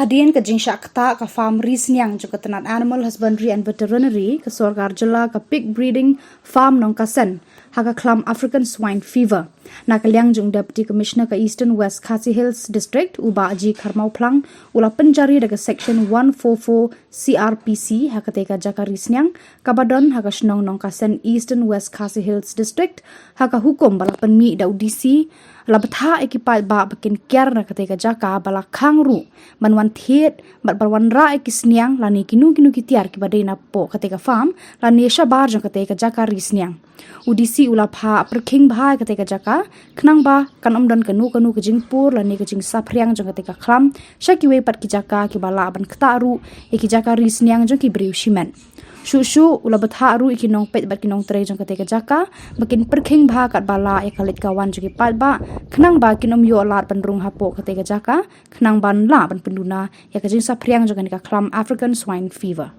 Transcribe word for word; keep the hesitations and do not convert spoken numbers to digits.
Hadien ka jingshah ktah ka farm ri sniang jong ka tnat Animal Husbandry and Veterinary ka sorkar jylla ka pig breeding farm Nongkasen ha ka khlam African Swine Fever. Na ka liang jong Deputy Commissioner ka Eastern West Khasi Hills District, u Bah G Kharmawphlang, u la pynjari da ka Section one four four C R P C ha katei ka jaka ri sniang kaba don ha ka shnong Nongkasen, Eastern West Khasi Hills District, ha ka hukum ba la pynmih da u D C, la bthah ïa ki paidbah ba kin kiar na katei ka jaka ba la khang ruh ban wan thied bad ban wanrah ïa ki sniang lane kino kino ki tiar kiba dei napoh katei ka farm lane shabar jong katei ka jaka ri sniang. U D C u la phah pyrkhing bha ïa katei ka jaka khnang ba kan ym don kano kano ka jingpur lane ka jingsaphriang jong katei ka khlam sha kiwei pat ki jaka kiba lah ban ktah ruh ïa ki jaka ri sniang jong ki briew shimet. Shuh shuh u la bthah ruh ïa ki nongpeit bad ki nongtrei jong katei ka jaka ba kin pyrkhing bha katba lah ïa ka leit ka wan jong ki paidbah khnang ba kin ym ïoh lad ban rung hapoh katei ka jaka khnang ban lah ban pynduna ïa ka jingsaphriang jong kane ka khlam African Swine Fever.